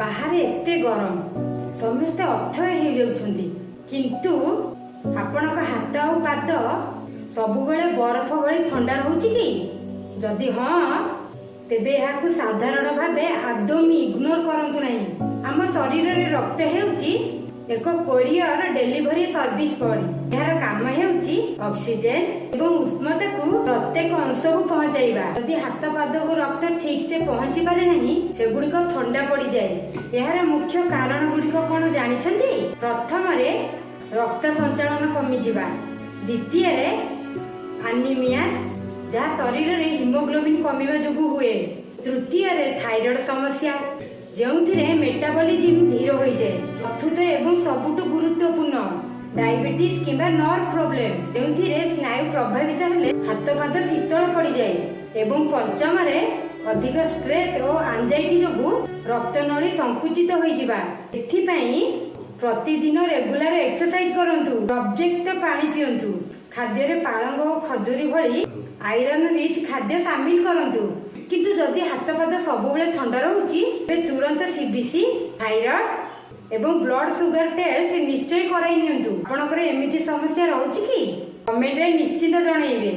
ବାହାରେ ଏତେ ଗରମ, ସମସ୍ତେ ଅଥୟ ହେଇଯାଉଛନ୍ତି। କିନ୍ତୁ ଆପଣଙ୍କ ହାତ ଆଉ ପାଦ ସବୁବେଳେ ବରଫ ଭଳି ଥଣ୍ଡା ରହୁଛି କି? ଯଦି ହଁ, ତେବେ ଏହାକୁ ସାଧାରଣ ଭାବେ ଆଦୌ ଇଗ୍ନୋର କରନ୍ତୁ ନାହିଁ। ଆମ ଶରୀରରେ ରକ୍ତ ହେଉଛି ଏକ କୋରିଅର ଡେଲିଭରି ସର୍ଭିସ ଭଳି। ଏହାର କାମ ହେଉଛି ଅକ୍ସିଜେନ ଏବଂ ଉଷ୍ମତାକୁ ପ୍ରତ୍ୟେକ ଅଂଶକୁ ପହଞ୍ଚାଇବା। ଯଦି ହାତ ପାଦକୁ ରକ୍ତ ଠିକ ସେ ପହଞ୍ଚି ପାରେ ନାହିଁ, ସେଗୁଡିକ ଥଣ୍ଡା ପଡିଯାଏ। ଏହାର ମୁଖ୍ୟ କାରଣ ଗୁଡିକ କଣ ଜାଣିଛନ୍ତି? ପ୍ରଥମରେ, ରକ୍ତ ସଞ୍ଚାଳନ କମିଯିବା। ଦ୍ୱିତୀୟରେ, ଆନିମିଆ, ଯାହା ଶରୀରରେ ହିମୋଗ୍ଲୋବିନ କମିବା ଯୋଗୁଁ ହୁଏ। ତୃତୀୟରେ, ଥାଇରଏଡ ସମସ୍ୟା, ଯେଉଁଥିରେ ମେଟାବଲିଜିମ୍ ଧୀର ହୋଇଯାଏ। ଚତୁର୍ଥ ଏବଂ ସବୁଠୁ ଗୁରୁତ୍ୱପୂର୍ଣ୍ଣ, ଡାଇବେଟିସ୍ କିମ୍ବା ନର୍ଭ ପ୍ରୋବ୍ଲେମ, ଯେଉଁଥିରେ ସ୍ନାୟୁ ପ୍ରଭାବିତ ହେଲେ ହାତ ପାଦ ଶୀତଳ ପଡ଼ିଯାଏ। ଏବଂ ପଞ୍ଚମରେ, ଅଧିକ ଷ୍ଟ୍ରେସ୍ ଓ ଆଞ୍ଜାଇଟି ଯୋଗୁଁ ରକ୍ତନଳୀ ସଂକୁଚିତ ହୋଇଯିବା। ଏଥିପାଇଁ ପ୍ରତିଦିନ ରେଗୁଲାର ଏକ୍ସରସାଇଜ କରନ୍ତୁ, ପର୍ଯ୍ୟାପ୍ତ ପାଣି ପିଅନ୍ତୁ, ଖାଦ୍ୟରେ ପାଳଙ୍ଗ ଓ ଖଜୁରୀ ଭଳି ଆଇରନ୍ ରିଚ୍ ଖାଦ୍ୟ ସାମିଲ କରନ୍ତୁ। କିନ୍ତୁ ଯଦି ହାତ ପାଦ ସବୁବେଳେ ଥଣ୍ଡା ରହୁଛି, ତେବେ ତୁରନ୍ତ ସିବିସି, ଥାଇରଏଡ ଏବଂ ବ୍ଲଡ ସୁଗାର ଟେଷ୍ଟ ନିଶ୍ଚୟ କରାଇ ନିଅନ୍ତୁ। ଆପଣଙ୍କର ଏମିତି ସମସ୍ୟା ରହୁଛି କି? କମେଣ୍ଟରେ ନିଶ୍ଚିତ ଜଣେଇବେ।